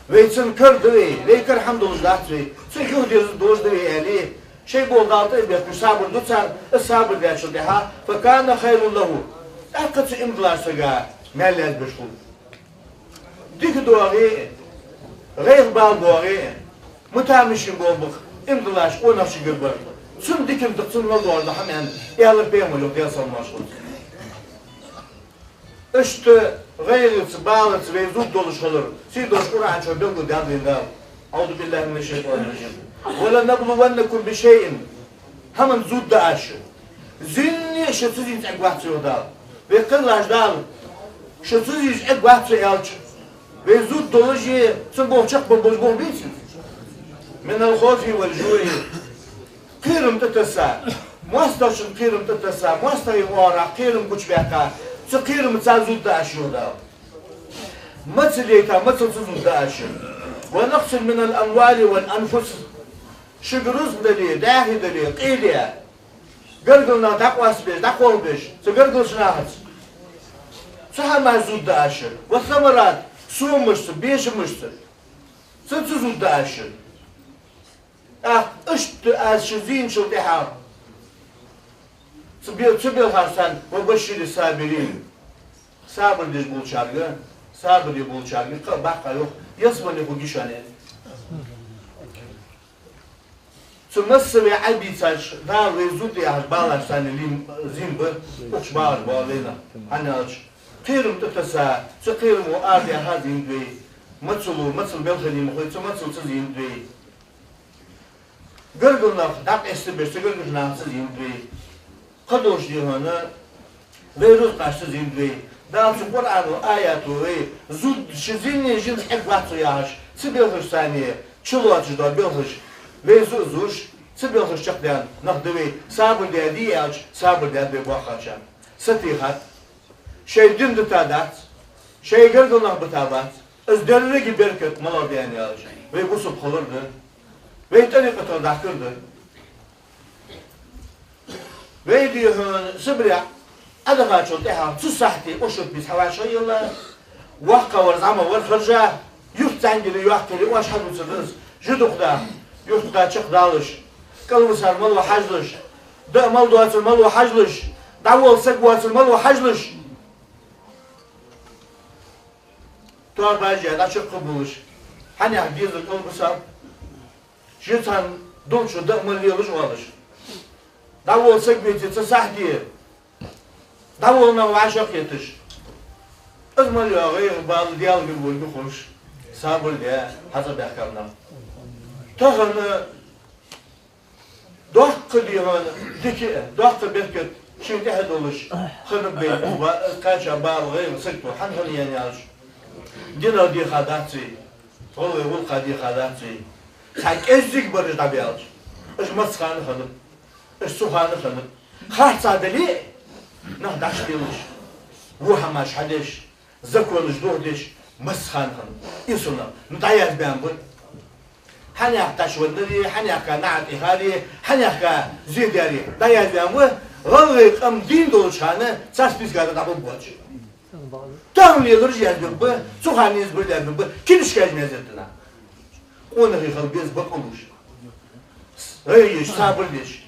Вай цун кара да вай, вай кара хӀама долаш дац вай. Цунга юхадерза долаш да вай, аьле, шоай болх Далла тӀа а бехкаш, сабар ду цар, из сабар даьчул тӀехьагӀа, فكان خيرا له. ТӀаккха цу иман долаш сага маьл лазабеш хул. Дика доагӀе а, гӀайгӀа-бала боагӀе а, мутамашин болх ба-кх иман долаш къонахчунгара бар. Цун дикан да-кх цунна мел доагӀаш дола хӀама, аьнна, аьлар пайхамара, Даьла салам-моаршал хилда цунна. Иштта гӀайгӀаца, балаца вай зувргдолаш хилар сийдолча Къуръан чу белгалдаьд вайна Дала. أعوذ بالله من الشيطان الرجيم. ولنبلونكم بشيء. ХӀаманна зувргда аз шо. Зийнне а шо ца зийца Ӏергвац, йоах Дала. Вай кхеллача Дала шо ца зийца Ӏергвац аьлча, вай зувргдолаш а, цун болх чакхбаргболаш болх бий цун? من الخوف والجوع. Кхерам тӀатесса, моастагӀчун кхерам тӀатесса, моастагӀий оагӀорахьа кхерам гучабаьккха, цу кхерамца зувргда аз шо, йоах Дала. Мацал яйта, мацалца зувргда аз шо. ونقص من الأموال والأنفس. Шуга рузкъа дале, даьхе дале, къе дале, гаргара нах дӀакъоастабеш, дӀакхолбеш, цу гаргарча нахаца. Цу хӀамах зуд да аз шун. والثمرات, сомашца, бешамашца. Цу, цу зуд да аз шун. ТӀаккха иштта аз шун зийначул тӀехьагӀа цу бе-, цу белхаш санна: وبشر الصابرين. Сабар деш болчарга, сабаре болчарга кхаъ баккха йоах, ялсмале хургья шоана. Цу массаве Ӏобийцача, Дала вай зуд яхьаш балаш санна лин-, зийна ба, укх балаш бола вайна. ХӀана аьлча, кхерам тӀатесса, цу кхерамо арадаьха зийна да вай. Мацало, мацал белхари ма хой, цу мацалца зийна да вай. Гаргара нах дӀакъаьстабеш, цу гаргарча нахаца зийна да вай. Кхыдолча дийнахьа вай рузкъашца зийна да вай. Дала цу Къуръано аято вай зуд ший зийнача жинца хьегвац цо яхаш, цу белхаш санна, чулоацаш дола белхаш, вай зу а зувш, цу белхаш чакхдаьнна нах да вай, сабар даь дий аьлча, сабар даьд вай боккхача. Сатийхад. Шоай дин дита дац, шоай гаргара нах бита бац. Из деррига беркат малагӀа да аьлча, вай бусалба хилар да, вай тӀарикъатах дахкар да. Вай дийнахьа Сибре Ӏодахачул тӀехьагӀа цу сахьте Ошотмис хьавӀашагӀъелла, воккхагӀвар зӀамагӀвар хержа, юрт зӀамига йоаккхаре оаш хьадувцар да из. Жи дукха да, юрта кхы чакхдалаш, кӀалвисар малав хьажалаш, даа мала доацар малав хьажалаш, дӀаволла саг воацар малав хьажалаш. Тоабаш яь, дӀачакхбувлаш, хьанех дезар кӀалбисаб. Жи цхьан долчо даа мала лелаш оалаш. ДӀаволла саг веце цу сахьте, дӀаволла нах вӀашагӀкхеташ. Из мала йоагӀа, гӀайгӀа, бала Даьлагара волга ховш, сабар даь, хьацӀабаьхкаб нах. Тахан доккха дийнахьа дика а, доккха беркат шийна тӀехьа долаш хиннаб вайна, ва-, кхаьча бала, гӀайгӀа, сагото хӀана хиннай аьлча, динах дехадац вай, гӀалгӀай гӀулакха дехадац вай. Цхьа кӀезига бараш дӀабаьлча, уж маца хана хиннаб, уж цу хана хиннаб. Харцахьа дале а, нах дӀачудиллаш, во хӀамаш хьадеш, законаш дохадеш, маца хана хиннаб. Из сона, ну, дӀаязбаьнна ба. Хьанех ташваннаре, хьанехка наӀар тӀехаре, хьанехка зе даьре, дӀаязбаьнна ба, гӀалгӀай къам дийна долча хана цар списка тӀа дӀабаргбоацаш. Тахан лелараш язбергба, цу хана из бар язбергба, книжкаш язъяьй тахан. Къонахий хила беза бакълувш, гӀайгӀа еш, сабар деш.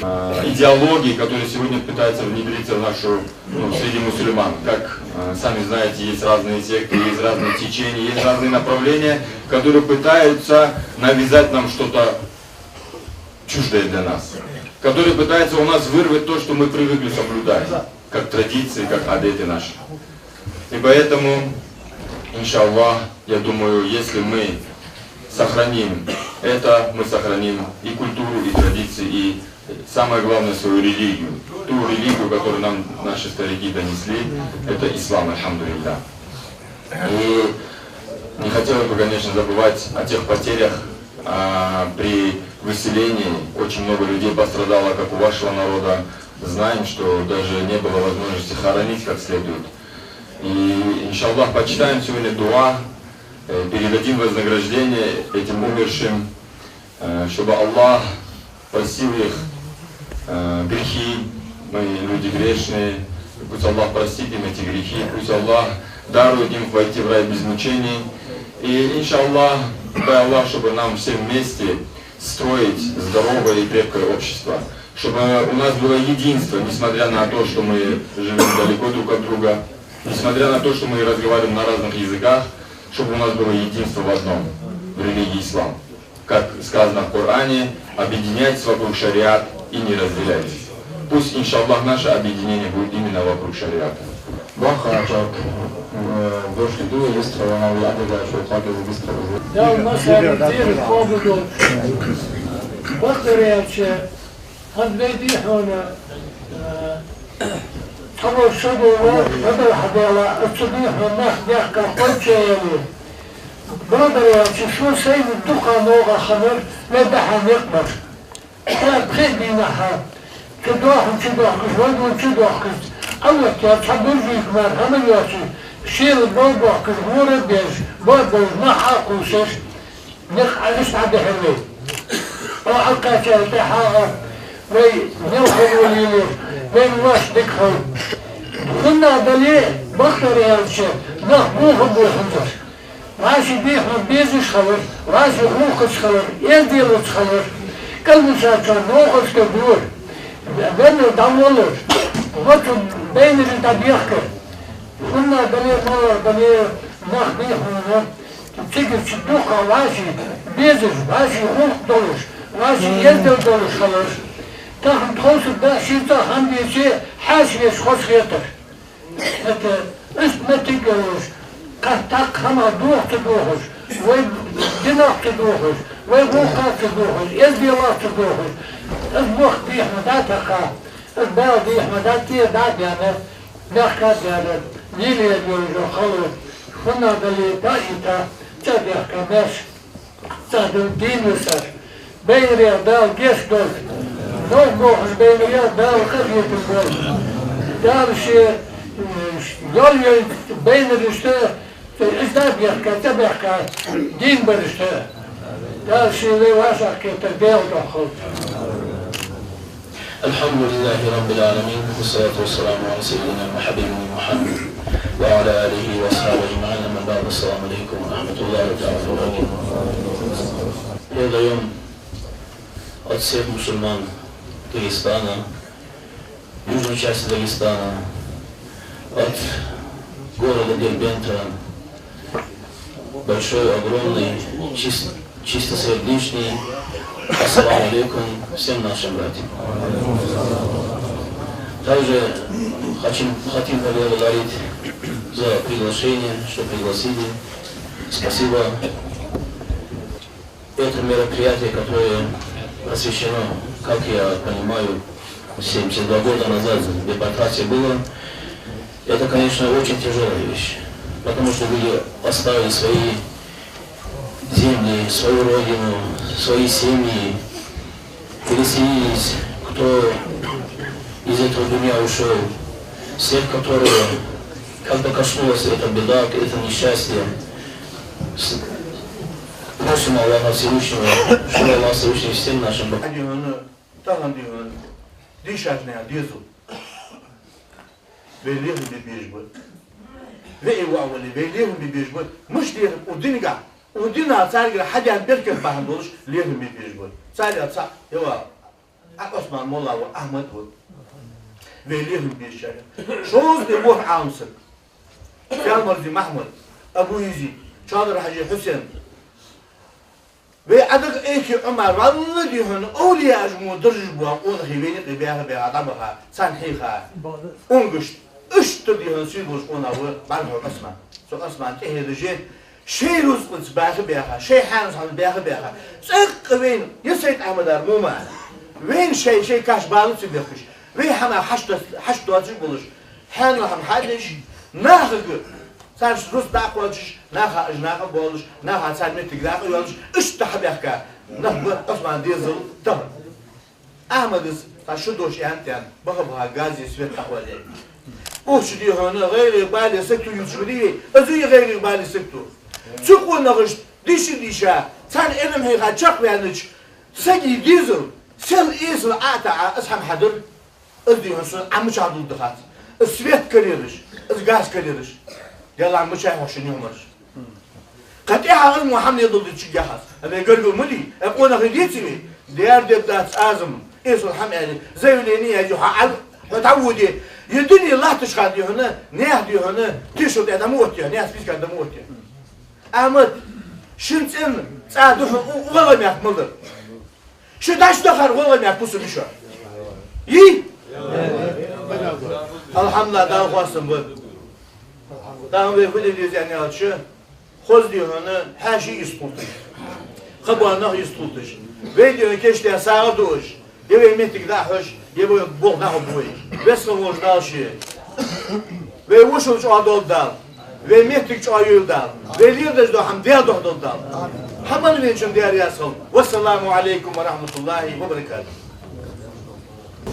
А, идеологии, которые сегодня пытаются внедриться в нашу, ну, среди мусульман. Как, а, сами знаете, есть разные секты, есть разные течения, есть разные направления, которые пытаются навязать нам что-то чуждое для нас, которые пытаются у нас вырвать то, что мы привыкли соблюдать, как традиции, как адеты наши. И поэтому, иншаллах, я думаю, если мы сохраним это, мы сохраним и культуру, и традиции, и самое главное, свою религию. Ту религию, которую нам наши старики донесли, это ислам, альхамдулиллах. И не хотелось бы, конечно, забывать о тех потерях, а, при выселении. Очень много людей пострадало, как у вашего народа. Знаем, что даже не было возможности хоронить как следует. И, иншаллах, почитаем сегодня дуа, э, передадим вознаграждение этим умершим, э, чтобы Аллах простил их, э, грехи. Мы люди грешные, пусть Аллах простит им эти грехи, пусть Аллах дарует им войти в рай без мучений. И, иншаллах, дай Аллах, чтобы нам всем вместе строить здоровое и крепкое общество, чтобы у нас было единство, несмотря на то, что мы живём далеко друг от друга, несмотря на то, что мы разговариваем на разных языках, чтобы у нас было единство в одном, в религии ислам. Как сказано в Коране: «Объединяйтесь вокруг шариат и не разделяйтесь». Пусть, иншаллах, наше объединение будет именно вокруг шариата. Боккхача, э, дошки дуй, быстро, вона виадыгача, так и быстро. Да, у нас один день побудовал. Повторяю, Хьанз вай дийнахьа, э, цхьаболча шо дола, шо дола хьадола, оцу дийнахьа нах дехка кхоачаш яьле. Бадар яьлча, шо сайна дукха новкъа хиннар, вай дахьа никъ бар. Ша пхи дийнахьа, цу дохьан чу дохкаш, вай дун чу дохкаш, Аллахь яр цхьа буржуйка мара хӀама йоацаш, шийла бов бохкаш, гӀора беш, бов беш, нах хьакхувсаш, никъ Ӏалаш дӀадихьар вай. Хьо Ӏокхаьчача тӀехьагӀа вай мел хала лелар, вай лош дика хилар. ХӀанз дале, бахтар аьлча, нах бохам бо хӀанзар. ВӀаший дехьа безаш хилар, вӀаший гӀулакхаш хилар, эзделаца хилар, кӀалбисачоа новкъостал дора, венна дӀаволлар, вацун байнараш дӀабехкар. ХӀанз дале, мала дале, нах бий хьона, цига чу дукха вӀаший безаш, вӀаший гӀулакх долаш, вӀаший эздел долаш хилар. Тахан тховсара да шийца хӀама дийце, хьаьша веш хоза хетар. ХӀаьта иштта моттиг йолаш, кхы тӀаккха хӀама дохац дохаш, вай динах ца дохаш, вай гӀулакхах ца дохаш, эзделах ца дохаш, из бохам дехьа ма дӀатаккха, из бала дехьа ма дӀатӀера дӀа а баьнна, мехка а баьнна, лелаеш йола хало, хӀанз дале, дӀа а йита, цӀа бехка маьрша. Цхьа дин висар. Байнарех Дала гешт долда. Новкъа бохаш байнарех Дала къахетам болба. Дала ше, э, йол йолча байнарашта, э, из дӀабехка, цӀабехка дин барашта. Дала ше вай вӀашагӀкхетар белгалдоаккхалда. الحمد لله رب العالمين، والصلاة والسلام على سيدنا وحبيبنا محمد وعلى آله وأصحابه أجمعين. أما بعد، السلام عليكم ورحمة الله تعالى وبركاته. Передаём от всех мусульман Дагестана, южной части Дагестана, от города Дербента, большой, огромный, чис-, чистосердечный ассаламу алейкум всем нашим братьям. Также хотим, хотим поблагодарить за приглашение, что пригласили. Спасибо. Это мероприятие, которое посвящено, как я понимаю, семьдесят два года назад депортация была, это, конечно, очень тяжелая вещь, потому что люди оставили свои земли, свою родину, свои семьи, переселились, кто из этого дунья ушёл, всех, которые, когда коснулась эта беда, это несчастье, с-, просим Аллаха Всевышнего, чтобы Аллах Всевышний всем нашим бо- Тахан дий хьона, тахан дий хьона, дийшача наьха дезал. Вай лерхӀам бе безаш ба. Вай воӀ вале, вай лерхӀам бе безаш ба. Мишта лерхӀам? Укх динагахьа, укх динах царгара хьадена беркат бахьан долаш лерхӀам бе безаш ба. Царех цаӀ, йоах, Ӏусман-молла ва, Ахьмад ва. Вай лерхӀам безачарех. Шовзткъеи ворхӀ Ӏаламсаг. Ялмарзи Махьмад, Абу-Езид, Чалар-Хьажий Хьусен. Вай Ӏадика Эки Ӏумар, валлахӀи, дий хьона, овлияаш мо даржаш бола къонахий вайна юкъе баьха-баьха дӀабаха, царна хьийха. Унгаш, иштта, дий хьона, сий долаш къонах ва БӀарахьа Ӏусман. Цу Ӏусмана тӀехье даже шоай рузкъаца баьха-баьха, шоай хьаьнала хӀамаца баьха-баьха, цӀаккха вайна, е Сайд-Ахьмадар мо ма аьнна, вайна шоай, шоай каш бала ца бехкаш, вай хӀамах хьашт-, хьашт доацаш болаш, хьаьнала хӀама хьадеш, нахага цар рузкъа дӀакхоачаш, наха уж накъабоалаш, наха цар моттиг дакъа йоалаш, иштта хьабаьхка нах ба Ӏусмана дезал тахан. Ахьмадас цхьа шу дош аьннад аьнна, баха-баха газе свет дӀакхоаллай. Укх чу, дий хьона, гӀайгӀа-бала сагото ювцаш ма дий вай, из а гӀайгӀа-бала сагото. Цу къонахашта дийша-дийша, царна Ӏилма хьийха чакхваьннача сага дезал, сел эсала Ӏо а таӀа, из хӀама хьадар. Из, дий хьона, сона Ӏа мичахьа дулда хац. Из свет карараш, из газ карараш. Делахь мичахьа хьокх шун юхьмараш? Кхы тӀехьагӀа из мо хӀама леладалда чугахьа. Ай вай гаргара ма дий, ай къонахий деций вай? Дера дергдац аз-м, эсала хӀама аьле, заявлени яьй хьо, Ӏа, хьо дӀаводе. Е дуне латташ хана, дий хьона, наьха, дий хьона, тешал тӀа дӀа ма оттае, наьха списка дӀа ма оттае. Ахьмад, шун цӀен цӀа духьал у, у гӀалгӀай мехка мел дар. Шу дӀачудахар гӀалгӀай мехка бусалба йиша? Йий? АлхьамдулиллахӀ, Далла хоастам ба. Тахан вай фу де деза аьнна аьлча, хоза, дий хьона, хьаьший йистхулийташ, кхыбола нах йистхулийташ, вай, дий хьона, кийчдаь сагӀа дуаш, е вай моттиг дӀа а хьош, е вай болх дӀахьоргба вай. Веза хинна волча Дала ше вай вошал чӀоагӀа долда Дала. Вай моттиг чӀоагӀа йойла Дала. Вай леладеш дола хӀама Даьла духьа долда Дала. Хьаман венчун Даьла раьза хилва. Вассаламу Ӏалайкум ва рахьматуллахӀи ва баракатухӀ.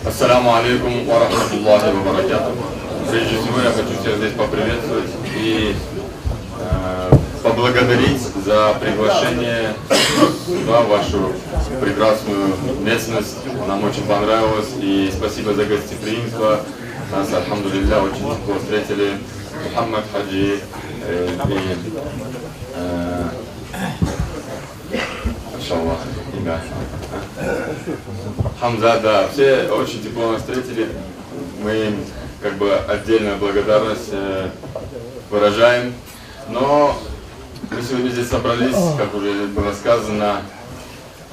السلام عليكم ورحمة الله وبركاته. Прежде всего, я хочу всех здесь поприветствовать и, э, Поблагодарить за приглашение сюда, в вашу прекрасную местность. Нам очень понравилось. И спасибо за гостеприимство. Нас, альхамдулилля, очень тепло встретили. Мухаммад Хаджи, э, и, э, машаллах, имя. Хамза, да, все очень тепло нас встретили. Мы им как бы отдельную благодарность, э, выражаем. Но мы сегодня здесь собрались, как уже было сказано,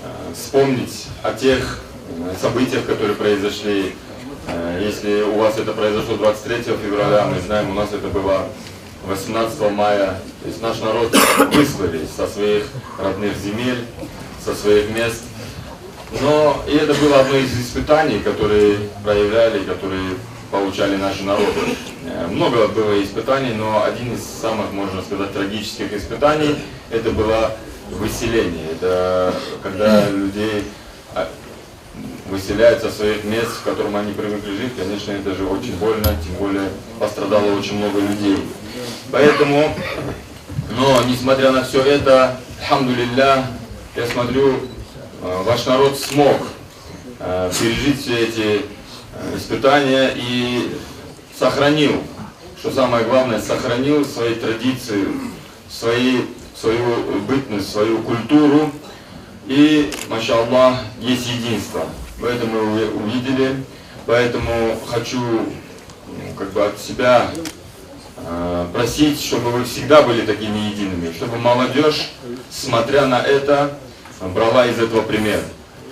э, вспомнить о тех, э, событиях, которые произошли. Э, если у вас это произошло двадцать третьего февраля, мы знаем, у нас это было восемнадцатого мая. То есть наш народ выслали со своих родных земель, со своих мест. Но и это было одно из испытаний, которые проявляли, которые получали наши народы. Э, много было испытаний, но один из самых, можно сказать, трагических испытаний — это было выселение. Это когда людей, а, выселяют со своих мест, в котором они привыкли жить. Конечно, это же очень больно, тем более пострадало очень много людей. Поэтому, но несмотря на все это, альхамдулилля, я смотрю, э, ваш народ смог, э, пережить все эти, э, испытания и сохранил, что самое главное, сохранил свои традиции, свои, свою бытность, свою культуру. И, машаллах, есть единство. В этом мы увидели. Поэтому хочу, ну, как бы от себя, э, просить, чтобы вы всегда были такими едиными, чтобы молодежь, смотря на это, брала из этого пример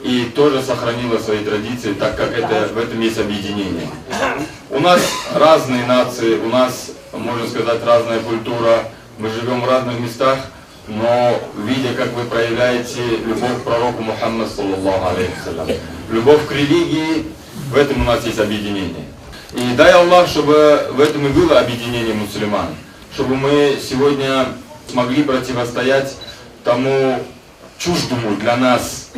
и тоже сохранила свои традиции, так как это, в этом есть объединение. У нас разные нации, у нас, можно сказать, разная культура, мы живем в разных местах, но видя, как вы проявляете любовь к пророку Мухаммаду, саллаллаху алейхи ва саллям, любовь к религии, в этом у нас есть объединение. И дай Аллах, чтобы в этом и было объединение мусульман, чтобы мы сегодня смогли противостоять тому чуждому для нас